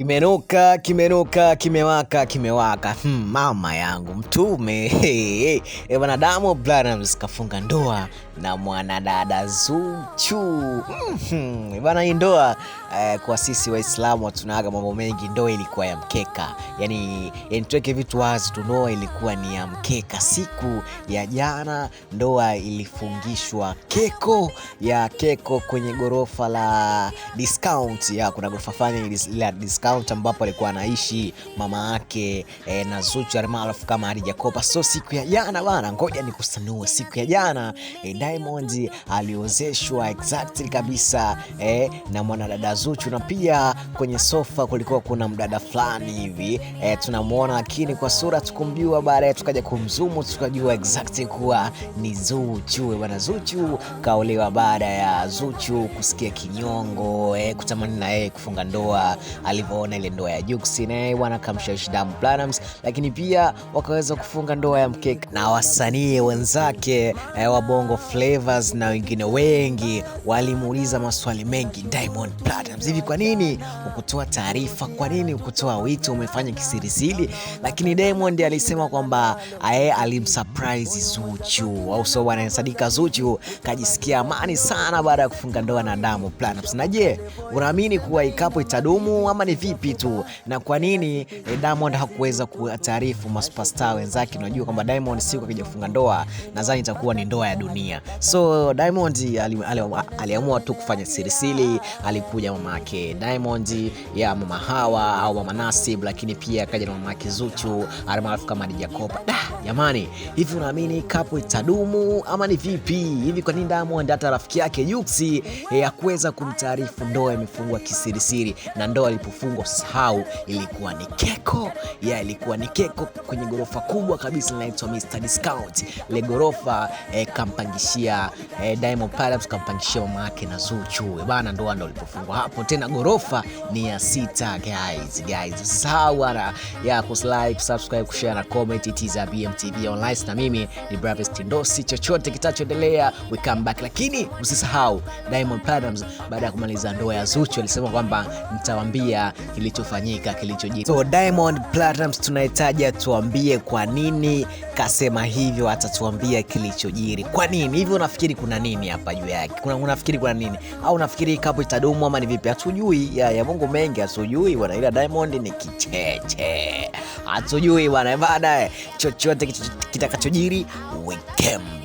Kimenuka, kimenuka, kimewaka, kimewaka. Mama yangu mtume. Hey, hey. Bwana Diamond Platnumz kafunga ndoa na mwanadada Zuchu. Bwana, hii ndoa kwa sisi Waislamu tunaaga mambo mengi. Ndoa ilikuwa ya mkeka, yani tuweke vitu wazi tu, ndoa ilikuwa ni ya mkeka. Siku ya jana ndoa ilifungishwa keko ya keko kwenye gorofa la Discount ya, kuna gorofa fulani la Discount ambapo alikuwa anaishi mama yake na Zuchu almaarufu kama Hadija Kopa. So siku ya jana bana, ngoja nikusanue. Siku ya jana Diamond aliozeshwa exactly kabisa na mwanadada Zuchu, na pia kwenye sofa kulikuwa kuna mdada fulani hivi tunamuona, lakini kwa sura tukumjua. Baadaye tukaja kumzumu tukajua exactly kuwa ni Zuchu. Bwana Zuchu kaolewa baada ya Zuchu kusikia kinyongo, kutamani na yeye kufunga ndoa alivyoona ile ndoa ya Jux, na bwana kamshawishi Diamond Platnumz, lakini pia wakaweza kufunga ndoa ya mkeka na wasanii wenzake wa Bongo Flavors na wengine wengi walimuuliza maswali mengi Diamond Platnumz, hivi kwa nini ukutoa taarifa? Kwa nini ukutoa wito? Umefanya kisirisiri? Lakini Diamond alisema kwamba aye alimsurprise Zuchu, au so bwana Sadika Zuchu kajisikia amani sana baada ya kufunga ndoa na Diamond Platnumz. Na je, unaamini kuwa ikapo itadumu ama ni vipi tu? Na kwa nini Diamond hakuweza kuwataarifu masuperstar wenzake? Unajua kwamba Diamond siku akija kufunga ndoa nadhani itakuwa ni ndoa ya dunia. So Diamond aliamua tu kufanya sirisiri. Alikuja mama yake Diamond ya mama Hawa au mama Nasib, lakini pia akaja na mama yake Zuchu almaarufu kama Hadija Kopa. Jamani, hivi unaamini kapo itadumu ama ni vipi? Hivi kwa nini Diamond hata rafiki yake Jux hakuweza kumtaarifu ndoa imefungwa kisirisiri? Na ndoa ilipofungwa, usahau, ilikuwa ni keko ya ilikuwa ni keko kwenye gorofa kubwa kabisa linaloitwa Mr Discount. Le gorofa kampangishia Diamond Platnumz kampangishia mama yake na Zuchu bana, ndoa ndo ilipofungwa hapo. Tena gorofa ni ya 6 guys, usisahau bana ya kuslike, kusubscribe, kushare na comment. It is a BMTV Online na mimi ni Bravest Ndosi. Chochote kitachoendelea we come back, lakini usisahau Diamond Platnumz baada ya kumaliza ndoa ya Zuchu alisema kwamba nitawaambia kilichofanyika, kilichojiri. So Diamond Platnumz tunahitaji atuambie kwa nini kasema hivyo, atatuambia kilichojiri. Kwa nini hivyo? Unafikiri kuna nini hapa juu yake? Kuna unafikiri kuna nini? Au unafikiri kapo itadumu ama ni vipi? Hatujui. Ya Mungu mengi hatujui bwana, ila Diamond ni kicheche, hatujui bwana. Baadaye chochote kitakachojiri we came.